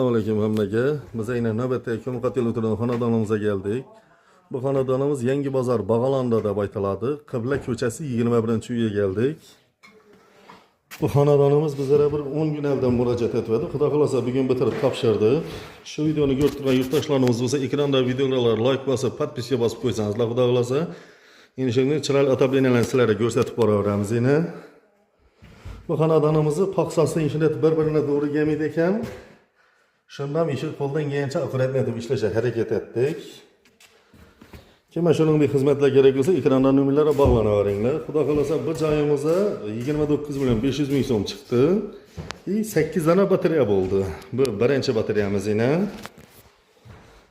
Assalomu hammaga. Biz aynan navbatdagi ko'mir qotil o'tirgan xonadonimizga keldik. Bu xonadonimiz Yangi bozor Bag'alonda deb aytiladi. Qibla ko'chasi 21-uyga keldik. Bu xonadonimiz bizlara bir 10 kun avval murojaat etdi. Xudo xolasa bugun bitirib topshirdik. Shu videoni ko'rib turgan yurtdoshlarimiz bo'lsa, ekranda videolar like bosib, подписка bosib qo'ysangizlar, Xudo xolasa endi shunday chiroyli отопления larni sizlarga ko'rsatib boraveramiz endi. Bu xonadonimizni paxsasi shunday bir-birini to'g'ri kelmaydi ekan. Shundan ishi qo'ldan kelgancha akkuratно etib ishlashga harakat etdik. Kimga shuningdek xizmatlar kerak bo'lsa, ekranda nomerlarga bog'lanaveringlar. Xudo xolasa bu joyimizda 29 million 500 ming so'm chiqdi. И 8 dona batareya bo'ldi. Bu birinchi batareyamiz ina.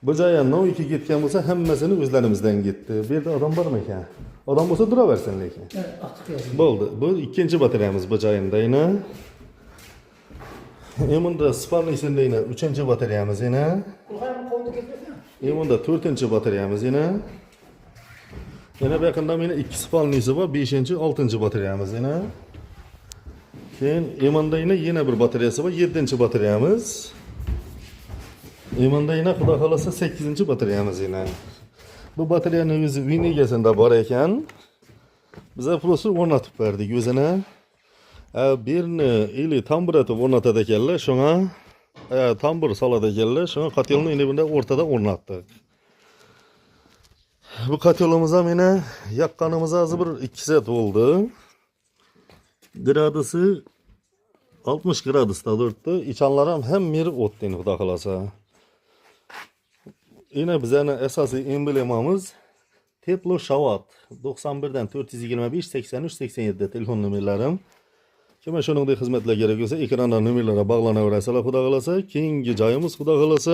Bu joyga 02 ketgan bo'lsa, hammasini o'zlarimizdan ketdi. Bu yerda odam bormi ekan? Odam bo'lsa turaversin lekin. Evet, attık yazın. Bo'ldi. Bu ikkinchi batareyamiz bu joyinda ina. Bunda спальный sida ina uchinchi batareyamiz ina. Kulhay'ın kolunu getirsin. Bunda to'rtinchi batareyamiz ina. Yana bu yaqinda meni ikki спальный si bor, 5, 6 batareyamiz ina. Keyin bunda yana bir batareyasi bor, 7 batareyamiz. Bunda yana Xudo xolasa 8 batareyamiz ina. Bu batareyani o'zi uyning egasida bor ekan. Biza просто o'rnatib berdik o'zini. Birini или tambur etib o'rnatadi ekanlar, shunga tambur soladi ekanlar, shunga котёл ni endi bunda o'rtada o'rnatdik. Bu котёл imiz ham yana yoqqanimiz hozir bir 2 soat bo'ldi. Gradusi 60 gradusda turibdi. Ichanlar ham hamma o'tdi endi Xudo xolasa. Yine bizani asosiy emblemamiz Teplo Shavat 91 dan 425 83 87 telefon nomerlarim. Kimga shuningdek xizmatlar kerak bo'lsa, ekranda nomerlarga bog'lanaverasizlar, Xudo xolasa. Keyingi joyimiz, Xudo xolasa,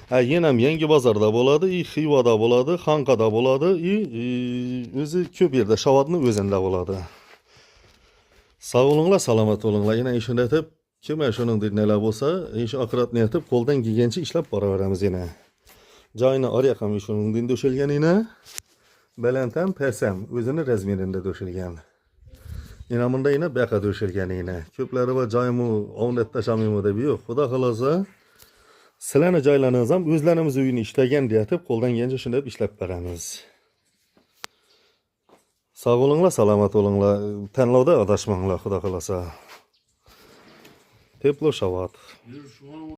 ha, yana ham Yangi bozorda bo'ladi, и Xivada bo'ladi, Xonqada bo'ladi, и o'zi ko'p yerda Shavatni o'zida bo'ladi. Sog' bo'linglar, salomat bo'linglar. Yana shunday etib, kimga shuningdek nelar bo'lsa, ish akkuratно etib qo'ldan kelgancha ishlab boraveramiz yana. Joyini orqa ham shuningdek to'shalgan yana. Baland ham, past ham o'zini размер ida to'shalgan. Yana bunda yana buyoqqa to'shalgan yana. Ko'plari bor, joyimni ovnat tashlamayman deb, yo'q. Xudo xolasa sizlarni joylaringiz ham o'zlarimiz uyini ishlagan deyatib, qo'ldan kelgancha shunday ishlab beramiz. Sog' bo'linglar, salomat bo'linglar. Tanlovda adashmanglar, Xudo xolasa. Teplo Shavat. Yürü şu an.